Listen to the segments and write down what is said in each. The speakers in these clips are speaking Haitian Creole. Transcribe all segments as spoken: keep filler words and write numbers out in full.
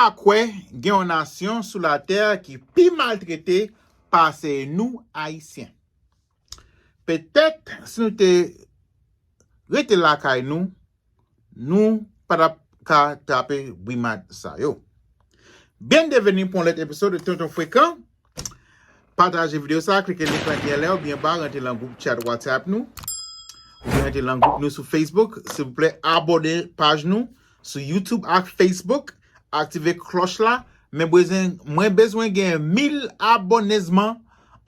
pa kwè gen yon nasyon sou latè ki pi maltrete pase nou Ayisyen. Petèt, si nou te rete lakay nou, nou pa t ap ka trape brimad sa yo. Byenveni pou yon lòt episode de Tonton Frekan. Pataje videyo sa, klike link lan ki anlè oubyen anba, rantre nan gwoup chat WhatsApp nou, oubyen rantre nan gwoup nou sou Facebook. Silvouplè, abòne paj nou sou YouTube ak Facebook, aktive klòch la. Men bezwen, mwen bezwen gen mil abònezman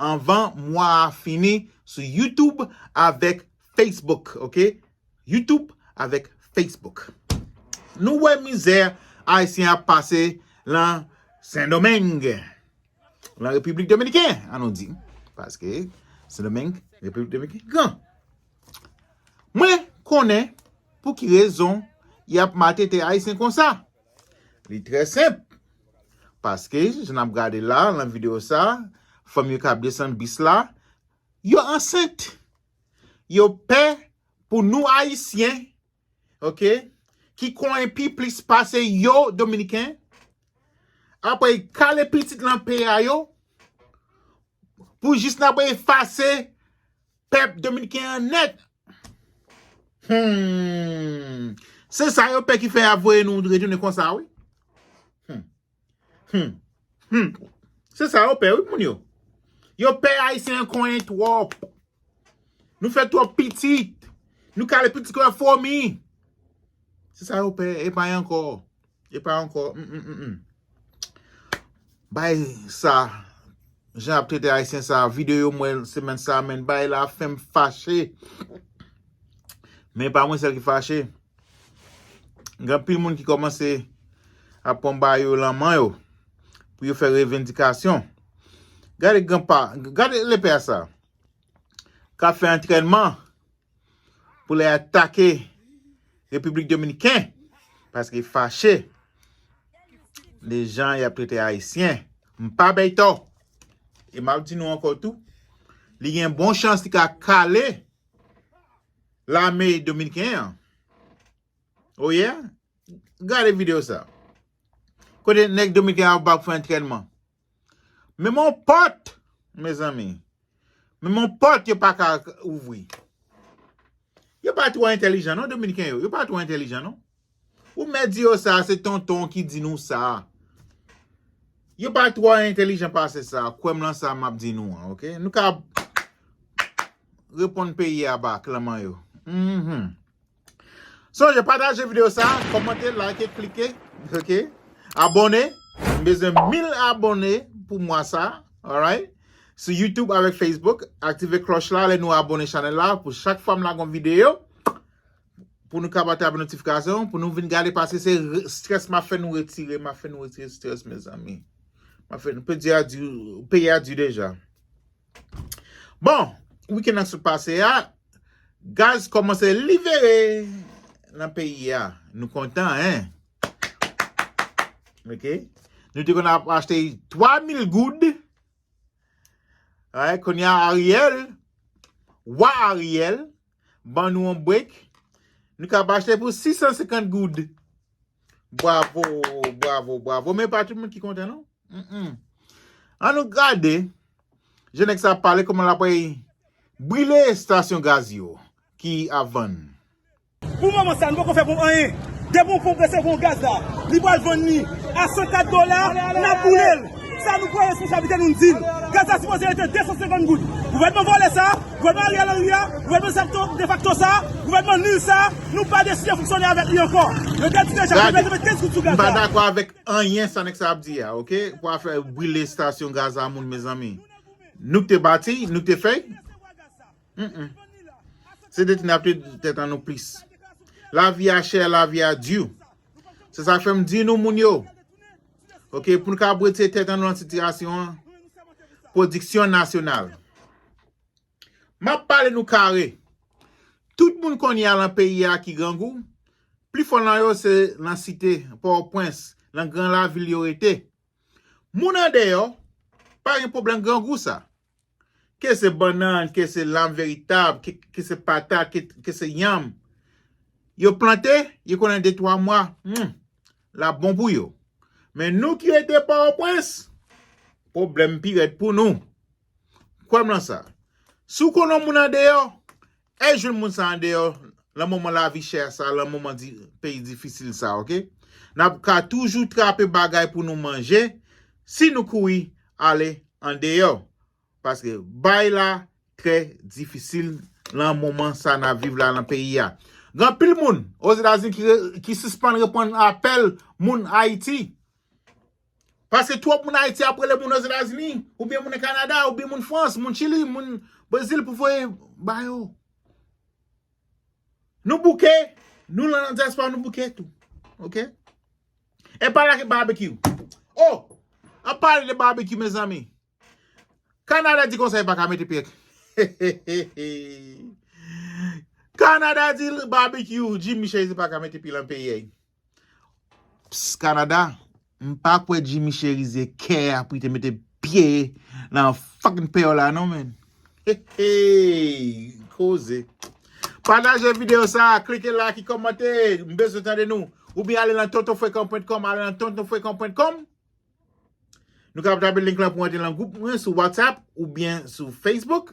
anvan mwa a fini sou YouTube avèk Facebook, oke? YouTube avèk Facebook. Nou wè mizè Ayisyen ap pase lan Sendomeng, lan Repiblik Dominiken, an nou di. Paske Sendomeng, Repiblik Dominiken, gran. Mwen konnen pou ki rezon y ap maltrete Ayisyen konsa. Li trè senp. Paske, jan n ap gade la, lan videyo sa, fanm yo k ap desann bis la, yo ansent. Yo pè pou nou Ayisyen, oke, ki konyen pi plis pase yo, Dominiken. Apre, y kale pitit lan pè a yo, pou jis n ap efase pèp Dominiken an nèt. Hmm. Se sa yo pè ki fè y ap voye nou retounen konsa, wi. Hmm. Hmm. Hmm. Se sa yo pè, wi, moun yo. Yo pè Ayisyen an konyen twòp. Nou fè twòp pitit. Nou kale pitit kon fwomi. Se sa yo pè, e pa ankò. E pa ankò. Mm, mm, mm, mm. Bay sa, jan ap trete Ayisyen sa, videyo m wè semèn sa, men bay la fè m fache. Men pa mwen sèl ki fache. Gen anpil moun ki kòmanse ap pran bagay yo lan men yo pou yo fè revendikasyon. Gade granpa, gade lepè sa k ap fè antrènman pou l atake Repiblik Dominiken, paske fache de jan y ap trete Ayisyen. M pa bay tò. E m ap di nou ankò tou, li gen bon chans li ka kale lame dominiken an. Oh yeah? Gade videyo sa. Kote nèg dominiken an ap fè antrènman. Menm yon pòt, mezanmi. Menm yon pòt yo pa ka ouvri. Yo pa twò entèlijan non, dominiken yo. Yo pa twò entèlijan non. Ou mèt di yo sa, se tonton ki di nou sa. Yo pa twò entèlijan pase sa. Kwè m lan sa m ap di nou an, oke? Nou ka reponn peyi a bak lan men yo. Mhm. Sonje pataje videyo sa, kòmante, like, klike, oke? Abòne. M bezwen mil abòne pou mwa sa, alright? Sou YouTube avèk Facebook, aktive klòch la lè nou abòne chanèl la pou chak fwa m lage yon videyo, pou nou kapab tape notifikasyon, pou nou vin gade paske se re- strès m ap fè nou retire, m ap fè nou retire strès, mezanmi. M ap fè nou peyi a di, peyi a di deja. Bon, wikenn nan sot pase a, gaz kòmanse libere nan peyi a. Nou kontan, en? Oke? Nou te konn ap achte twa mil goud. Alright, kounye a Ariel, wa Ariel, ban nou yon break. Nou ka ap achte pou sis san senkant goud. Bravo, bravo, bravo. Men pa tout moun ki kontan, non? Mm-mm. An nou gade, jan nèg sa ap pale, kòman l ap brile estasyon gaz yo ki ap vann. Pou moman sa, nou poko fè pou anyen. Depi yon ponp resevwa yon gaz la, li pral vann li a san kat dola, n ap boule l. Sa nou pran responsablite nou, n di l. Gaz la sipoze rete de san senkant goud. Gouvènman vòlè sa, gouvènman Ariel Henry a, gouvènman defakto, defakto sa, gouvènman nil sa, nou pa deside fonksyone avèk li ankò. Yo te di deja, yo bezwen met kenz goud sou gaz la. M pa dakò avèk anyen sa nèg sa ap di a, oke? Pou afè brile estasyon gaz a moun, mezanmi. Nou k te bati, nou k te fè. Mm-mm. Se detwi n ap detwi tèt an nou plis. Lavi a chè, lavi a di. Se sa k fè m di nou, moun yo. Oke, pou nou ka retire tèt an nou nan sitiyasyon an. Pwodiksyon nasyonal. M ap pale nou kare. Tout moun kounye a lan peyi a ki grangou, pli fò nan yo se nan site, Pòtoprens, nan gran lavil yo rete. Moun andeyò, pa gen pwoblèm grangou sa. Ke se bannann, ke se lam veritab, ke, ke se patat, ke, ke se yanm. Yo plante, yo konnen de twa mwa, hmm, l ap bon pou yo. Men nou ki rete Pòtoprens, pwoblèm pi rèd pou nou. Kwè m lan sa. Si w konn yon moun andeyò, al jwenn moun sa andeyò, lan moman lavi chè sa, lan moman di, peyi difisil sa, oke? N ap ka toujou trape bagay pou nou manje, si nou kouri ale andeyò. Paske bay la trè difisil lan moman sa n ap viv la lan peyi a. Gen anpil moun Ozetazini ki, re- ki sispann reponn apèl moun Ayiti. Paske twòp moun Ayiti ap rele moun Ozetazini, oubyen moun Kanada, oubyen moun Frans, moun Chili, moun Brezil pou voye ba yo. Nou bouke, nou lan dyaspora nou bouke tou. Oke? E pa lage babekyou. Oh! An pale de babekyou, mezanmi. Kanada di konsa li pa ka mete pye. Kanada di babekyou, Jimmy Chérizier pa ka mete pye lan peyi a. Psst, Kanada, m pa kwè Jimmy Chérizier kè a pou li te mete pye nan fucking pè la non, man. Hey, hey, koze. Pataje videyo sa, klike like, kòmante, m bezwen tande nou. Oubyen ale nan tontonfrekan pwen kòm, ale nan tontonfrekan pwen kòm. Nou kapab tape link lan pou antre nan gwoup mwen sou WhatsApp oubyen sou Facebook.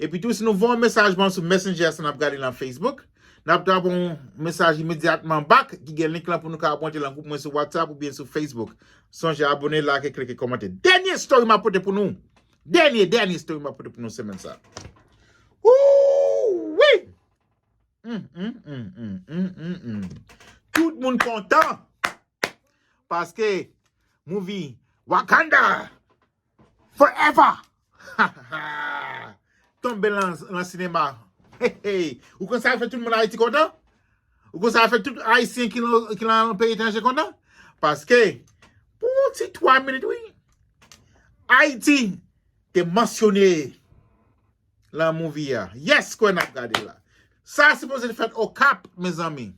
Epi tou, si nou voye yon mesaj ban sou Messenger, sa n ap gade nan Facebook. N ap trape yon mesaj imedyatman back ki gen link lan pou nou kapab antre nan gwoup mwen sou WhatsApp oubyen sou Facebook. Sonje abòne, like, klike, kòmante. Dènye story m ap pote pou nou. Dènye, dènye story m ap pote pou nou semèn sa. Ooh, wi! Mm, mm, mm, mm, mm, mm, mm. Tout moun kontan. Paske movie Wakanda Forever tonbe lan, lan sinema. Hey, hey. Ou konn sa fè tout moun Ayiti kontan? Ou konn sa fè tout Ayisyen ki lan, ki lan peyi etranje kontan? Paske, pou yon ti twa minit, wi, Ayiti te mansyone lan movie a. Yes, kwè n ap gade la. Sa sipoze fèt Okap, mezanmi.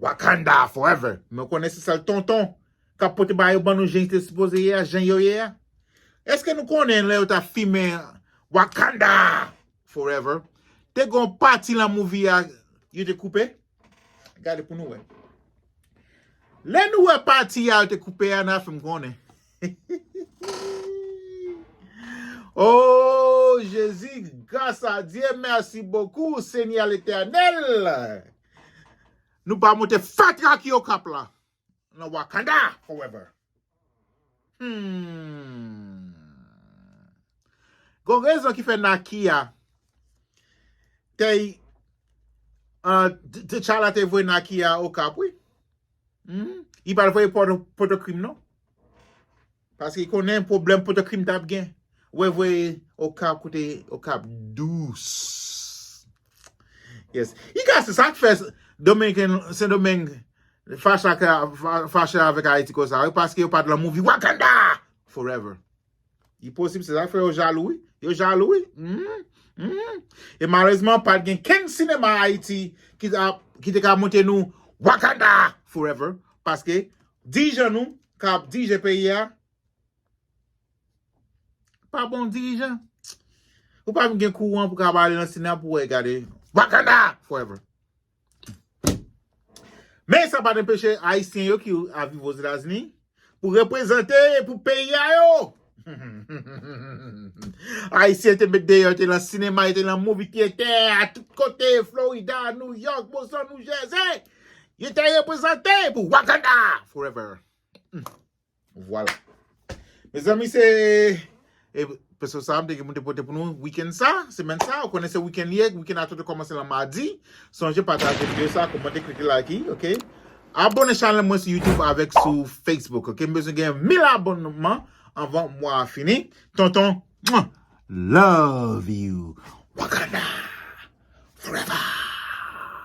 Wakanda forever. Men w konnen se sèl tonton k ap pote bagay yo ban nou jan te sipoze ye a, jan yo ye a. Èske nou konnen lè yo ta fimen Wakanda forever, te gon pati lan movie a yo te koupe? Gade pou nou wè. Lè nou wè pati a yo te koupe a, n a fè m konnen. Oh, Jezi, grâce à Dieu, merci beaucoup, Seigneur l'Éternel. Nou pa monte fatra ki Okap la. Nan Wakanda forever. Hmm. Gon rezon ki fè Nakia te, ah, t- T'Challa te voye Nakia Okap, wi. Hmm. Li pa t voye Pòto, Pòtokrim, non. Paske li konnen pwoblèm Pòtokrim t ap gen. Wè voye Okap kote Okap dous. Yes. I ka se sa k fè Dominiken, Sendomeng fache ak, fa- fache avèk Ayiti konsa, wi, paske yo pa t lan movie Wakanda forever. Li posib se sa k fè yo jalou, wi. Yo jalou, wi. Mhm, mhm. E malerezman, pa t gen kenn sinema Ayiti ki, ta- ki te ka montre nou Wakanda forever. Paske dirijan nou k ap dirije peyi a, pa bon dirijan. Ou pa menm gen kouran pou ka ale nan sinema pou wè gade Wakanda forever. Men sa pa t anpeche Ayisyen yo ki ap viv Ozetazini pou reprezante pou peyi a yo. Ayisyen te met deyò, te lan sinema, te lan movie theater, a tout kote, Florida, New York, Boston, New Jersey. Yo te reprezante pou Wakanda forever. Hmm. Vwala. Mezanmi, se episode sa a m te gen pou m te pote pou nou wikenn sa, semèn sa. Ou konnen se wikenn li ye, wikenn la tou te kòmanse lan madi. Sonje pataje videyo sa, kòmante, klike, like, oke? Abòne chanèl mwen sou YouTube avèk sou Facebook, oke? M bezwen gen mil abònman anvan mwa a fini. Tonton, mwah, love you. Wakanda!